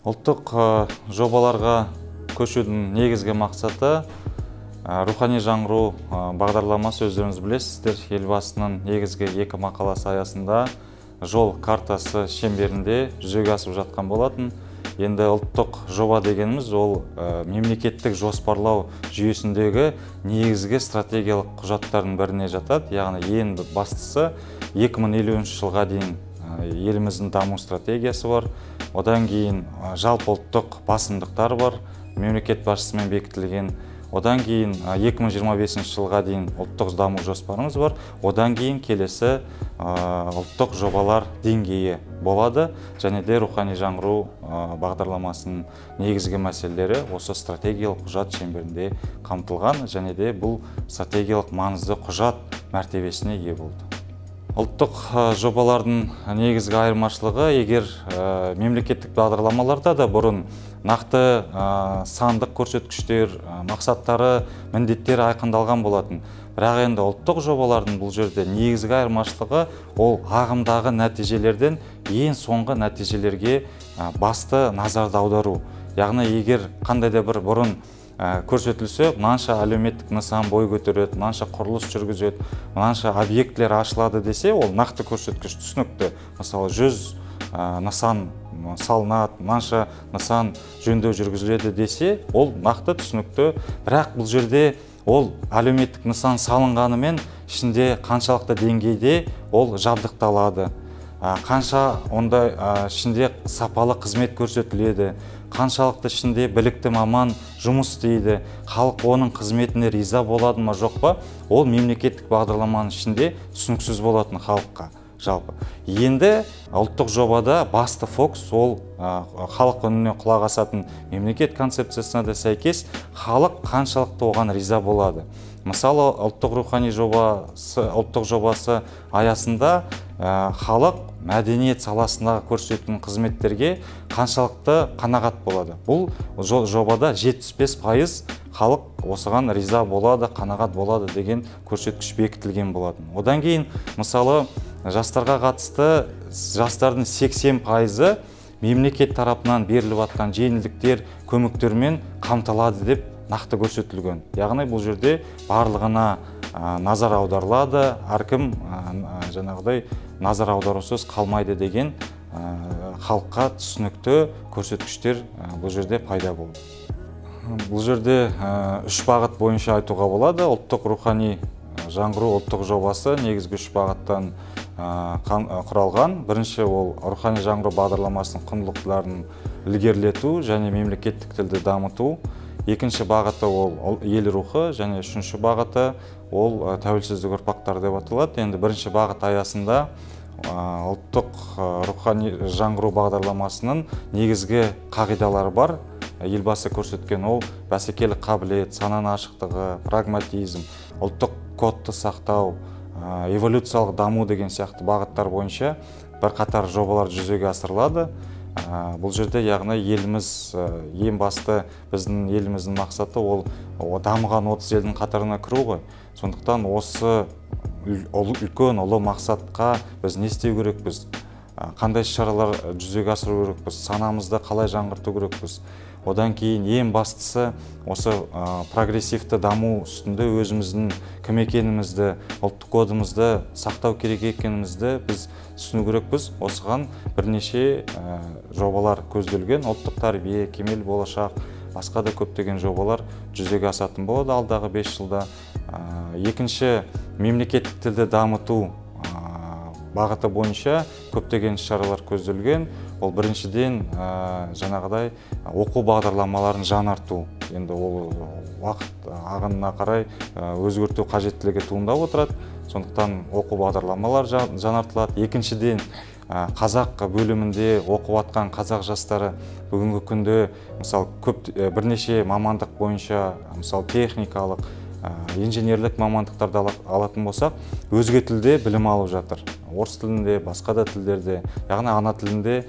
Ұлттық жобаларға көшудің негізгі мақсаты рухани жаңғыру бағдарламасы, өздеріңіз білесіздер, Елбасының негізгі екі мақаласы аясында жол картасы шеңберінде жүзеге асып жатқан болатын. Енді ұлттық жоба дегеніміз ол мемлекеттік жоспарлау жүйесіндегі негізгі стратегиялық құжаттардың біріне жатады. Яғни ең бастысы 2050 жылға дейін еліміздің даму стратегиясы бар. Одан кейін жалпы ұлттық басымдықтар бар, мемлекет басшысымен бекітілген. Одан кейін 2025 жылға дейін ұлттық даму жоспарымыз бар. Одан кейін келесі ұлттық жобалар деңгейі болады. Және де рухани жаңғыру бағдарламасының негізгі мәселелері осы стратегиялық құжат шеңберінде қамтылған, және де бұл стратегиялық маңызды құжат мәртебесіне ие болды. Ұлттық жобалардың негізгі айырмашылығы, егер мемлекеттік бағдарламаларда да бұрын нақты сандық көрсеткіштер, мақсаттары, міндеттері айқындалған болатын. Бірақ енді ұлттық жобалардың бұл жерде негізгі айырмашылығы ол ағымдағы нәтижелерден ең соңғы нәтижелерге басты назарды аудару. Яғни егер қандай да бір бұрын көрсетілсе, мынанша әлеуметтік нысан бой көтереді, мынанша құрылыс жүргізеді, мынанша объектілер ашылады десе, ол нақты көрсеткіш түсінікті. Мысалы, 100 нысан салынады, мынанша нысан жөндеу жүргізіледі десе, ол нақты түсінікті. Бірақ бұл жерде ол әлеуметтік нысан салынғанымен ішінде қаншалықты деңгейде ол жабдықталады, қанша онда ішінде сапалы қызмет көрсетіледі, қаншалықты ішінде білікті маман жұмыс істейді, халық оның қызметіне риза болады ма жоқ па, ол мемлекеттік бағдарламаның ішінде түсініксіз болатын халыққа жалпы. Енді ұлттық жобада басты фокус ол халық үніне құлақ асатын мемлекет концепциясына да сәйкес халық қаншалықты оған риза болады. Мысалы, ұлттық рухани жобасы, ұлттық жобасы аясында халық мәдениет саласындағы көрсетілетін қызметтерге қаншалықты қанағат болады. Бұл жобада 75% халық осыған риза болады, қанағат болады деген көрсеткіш бекітілген болатын. Одан кейін, мысалы, жастарға қатысты жастардың 80% мемлекет тарапынан беріліп жатқан жеңілдіктер, көмектермен қамтылады деп нақты көрсетілген. Яғни бұл жерде барлығына назар аударылады, әркім жаңағыдай назар аударусыз қалмайды деген халыққа түсінікті көрсеткіштер бұл жерде пайда болды. Бұл жерде үш бағыт бойынша айтуға болады. Ұлттық рухани жаңғыру ұлттық жобасы негізгі үш бағыттан құралған. Бірінші ол рухани жаңғыру бағдарламасының құндылықтарын ілгерілету және мемлекеттік тілді дамыту. Екінші бағыты ол ел рухы, және үшінші бағыты ол тәуелсіздік ұрпақтары деп аталады. Енді бірінші бағыт аясында ұлттық рухани жаңғыру бағдарламасының негізгі қағидалары бар. Елбасы көрсеткен ол бәсекелік қабілет, сананың ашықтығы, прагматизм, ұлттық кодты сақтау, эволюциялық даму деген сияқты бағыттар бойынша бірқатар жобалар жүзеге асырылады. Бұл жерде яғни еліміз, ең басты біздің еліміздің мақсаты ол дамыған 30 елдің қатарына кіру ғой. Сондықтан осы үлкен ұлы мақсатқа біз не істеу керекпіз, қандай шаралар жүзеге асыру керекпіз, санамызды қалай жаңғырту керекпіз. Одан кейін ең бастысы осы прогрессивті даму үстінде өзіміздің кім екенімізді, ұлттық кодымызды сақтау керек екенімізді біз түсіну керекпіз. Осыған бірнеше жобалар көзделген. Ұлттық тәрбие, кемел болашақ, басқа да көптеген жобалар жүзеге асатын болады алдағы 5 жылда. Екінші, мемлекеттік тілді дамыту бағыты бойынша көптеген шаралар көзделген. Ол біріншіден жаңағыдай оқу бағдарламаларын жаңарту. Енді ол уақыт ағынына қарай өзгерту қажеттілігі туындап отырады. Сондықтан оқу бағдарламалар жаңартылады. Екіншіден, қазақ бөлімінде оқып жатқан қазақ жастары бүгінгі күнде, мысалы, көп бірнеше мамандық бойынша, мысалы, техникалық, инженерлік мамандықтарды алатын болсақ, өзге тілде білім алып жатыр. Орыс тілінде, басқа да тілдерде, яғни ана тілінде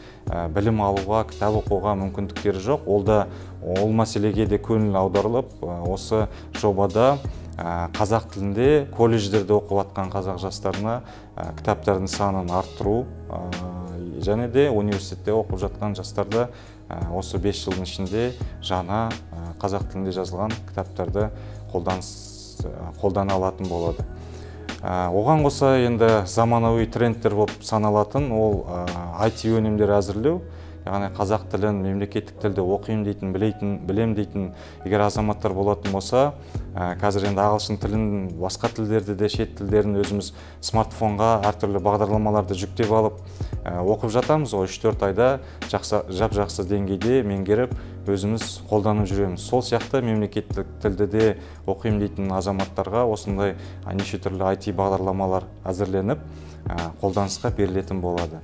білім алуға, кітап оқуға мүмкіндіктері жоқ. Ол да, ол мәселеге де көңіл аударылып, осы жобада қазақ тілінде колледждерде оқып жатқан қазақ жастарына кітаптардың санын арттыру, және де университетте оқып жатқан жастарды осы 5 жылдың ішінде жаңа қазақ тілінде жазылған кітаптарды қолдана алатын болады. Оған қоса енді заманауи трендтер болып саналатын ол IT өнімдер әзірлеу, яғни қазақ тілін мемлекеттік тілде оқимын дейтін, білем дейтін егер азаматтар болатын болса, қазір енді ағылшын тілін, басқа тілдерді де, шет тілдерін өзіміз смартфонға әртүрлі бағдарламаларды жүктеп алып оқып жатамыз. Ол 3-4 айда жап-жақсы деңгейде меңгеріп өзіміз қолданып жүреміз. Сол сияқты мемлекеттік тілді де оқимын дейтін азаматтарға осындай неше түрлі IT бағдарламалар әзірленіп, қолданысқа берілетін болады.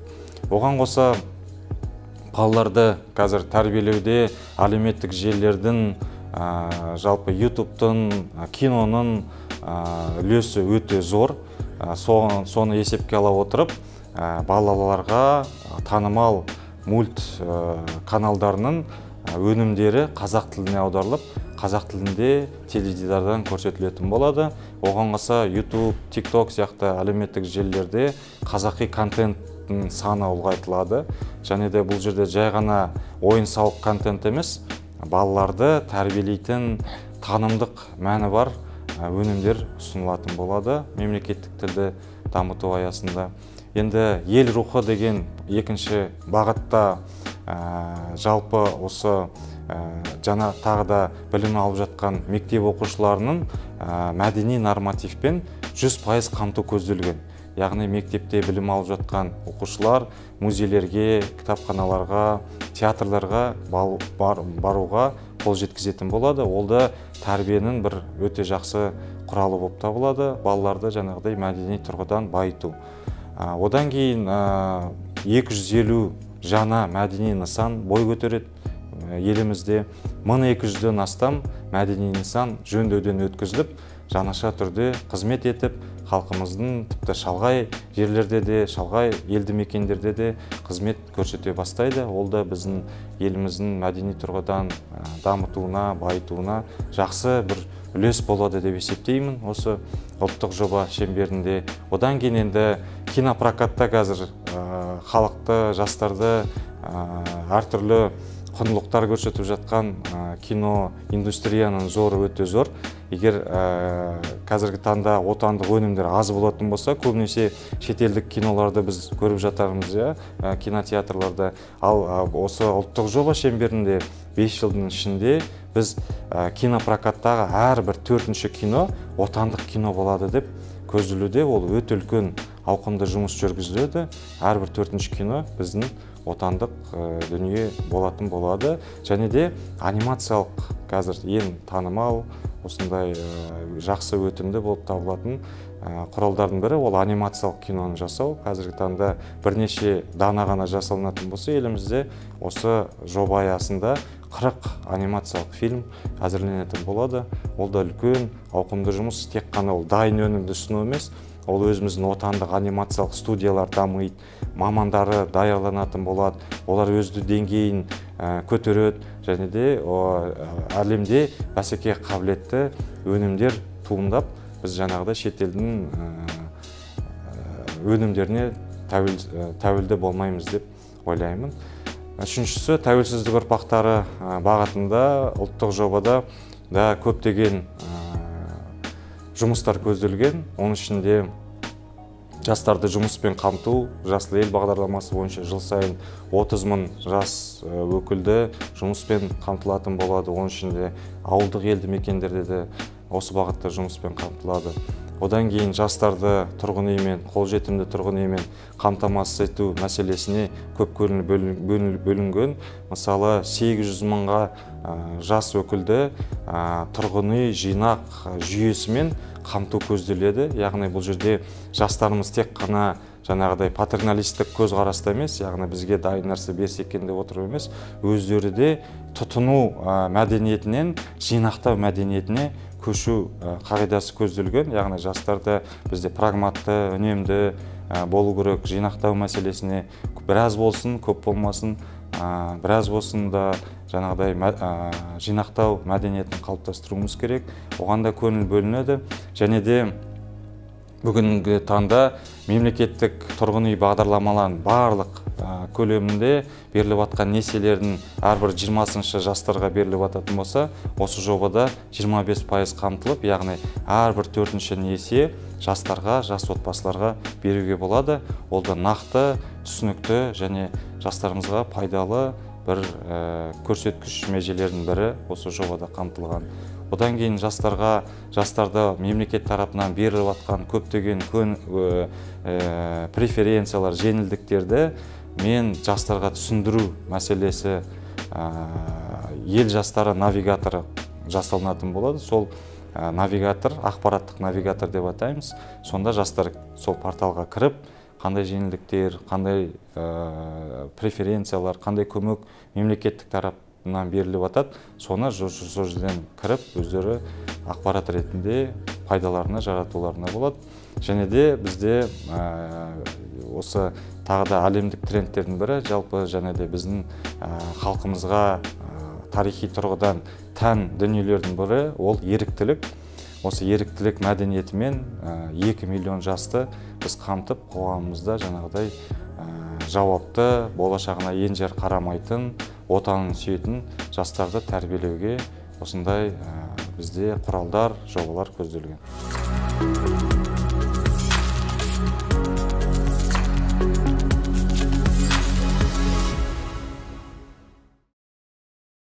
Оған қоса балаларды қазір тәрбиелеуде әлеуметтік желілердің, жалпы YouTube-тың, киноның үлесі өте зор. Соны есепке ала отырып, балаларға танымал мульт каналдарының өнімдері қазақ тіліне аударылып, қазақ тілінде теледидардан көрсетілетін болады. Оған қоса YouTube, TikTok сияқты әлеуметтік желілерде қазақи контенттің саны ұлғайтылады. Және де бұл жерде жай ғана ойын-сауық контент емес, балаларды тәрбиелейтін танымдық мәні бар өнімдер ұсынылатын болады мемлекеттік тілді дамыту аясында. Енді ел рухы деген екінші бағытта жалпы осы жаңа тағы да білім алып жатқан мектеп оқушыларының мәдени нормативпен 100% қамту көзделген. Яғни мектепте білім алып жатқан оқушылар музейлерге, кітапханаларға, театрларға баруға қол жеткізетін болады. Ол да тәрбиенің бір өте жақсы құралы болып табылады, балаларды жаңағыдай мәдени тұрғыдан байыту. Одан кейін 250 жаңа мәдени нысан бой көтереді елімізде. 1200-ден астам мәдени нысан жөндеуден өткізіліп, жаңаша түрде қызмет етіп, халқымыздың тіпті шалғай жерлерде де, шалғай елді мекендерде де қызмет көрсете бастайды. Ол да біздің еліміздің мәдени тұрғыдан дамытуына, байытуына жақсы бір үлес болады деп есептеймін осы ұлттық жоба шеңберінде. Одан кейін енді кинопрокатта қазір халықты, жастарды әртүрлі құндылықтар көрсетіп жатқан кино индустрияның зоры өте зор. Егер қазіргі таңда отандық өнімдер аз болатын болса, көбінесе шетелдік киноларды біз көріп жатармыз, кинотеатрларда. Ал осы ұлттық жоба шеңберінде 5 жылдың ішінде біз кинопрокаттағы әрбір 4-ші кино отандық кино болады деп көзделуде. Ол өте үлкен ауқымды жұмыс жүргізіледі. Әрбір 4-ші кино біздің отандық дүние болатын болады. Және де анимациялық қазір ең танымал, осындай жақсы өтімді болып табылатын құралдардың бірі ол анимациялық киноны жасау. Қазіргі таңда бірнеше дана ғана жасалынатын болса, елімізде осы жоба аясында 40 анимациялық фильм әзірленетін болады. Ол да үлкен ауқымды жұмыс, тек қана ол дайын өнімді ұсыну емес, ол өзіміздің отандық анимациялық студиялар дамиды, мамандары даярланатын болады, олар өз деңгейін көтереді, және де әлемде бәсекеге қабілетті өнімдер туындап, біз жаңағыдай шетелдің өнімдеріне тәуелді болмаймыз деп ойлаймын. Үшіншісі, тәуелсіздік ұрпақтары бағытында ұлттық жобада да көптеген жұмыстар көзделген. Оның ішінде жастарды жұмыспен қамту, жасыл ел бағдарламасы бойынша жыл сайын 30 мың жас өкілді жұмыспен қамтылатын болады. Оның ішінде ауылдық елді мекендерде де осы бағытта жұмыспен қамтылады. Одан кейін жастарды тұрғын үймен, қолжетімді тұрғын үймен қамтамасыз ету мәселесіне көп көңіл бөлінген. Мысалы, 800 мыңға жас өкілді тұрғын үй жинақ жүйесімен қамту көзделеді. Яғни бұл жерде жастарымыз тек қана жаңағыдай патерналистік көзқараста емес, яғни бізге дайын нәрсе берсе екен деп отыру емес, өздері де тұтыну мәдениетінен жинақтау мәдениетіне көшу қағидасы көзделген. Яғни жастарды бізде прагматты, үнемді болу керек, жинақтау мәселесіне біраз болсын, көп болмасын, біраз болсын да жаңағыдай жинақтау мәдениетін қалыптастыруымыз керек. Оған да көңіл бөлінеді. Және де бүгінгі таңда Мемлекеттік тұрғын үй бағдарламаларының барлық көлемінде беріліп жатқан несиелердің әрбір 20-шы жастарға беріліп жататын болса, осы жобада 25% қамтылып, яғни әрбір 4-ші несие жастарға, жас отбасыларға беруге болады. Ол да нақты, түсінікті және жастарымызға пайдалы бір көрсеткіш межелердің бірі осы жобада қамтылған. Одан кейін жастарды мемлекет тарапынан беріліп жатқан көптеген преференциялар, жеңілдіктерді мен жастарға түсіндіру мәселесі ел жастары навигаторы жасалынатын болады. Сол навигатор, ақпараттық навигатор деп атаймыз. Сонда жастар сол порталға кіріп, қандай жеңілдіктер, қандай преференциялар, қандай көмек мемлекеттік тарапынан беріліп атады, соны сол жерден кіріп өздері ақпарат ретінде пайдаларына жаратуларына болады. Және де бізде осы тағы да әлемдік трендтердің бірі, жалпы және де біздің халқымызға тарихи тұрғыдан тән дүниелердің бірі ол еріктілік. Осы еріктілік мәдениетімен 2 миллион жасты біз қамтып, қоғамымызда жаңағыдай жауапты, болашағына енжар қарамайтын, отанын сүйетін жастарды тәрбиелеуге осындай бізде құралдар, жобалар көзделген.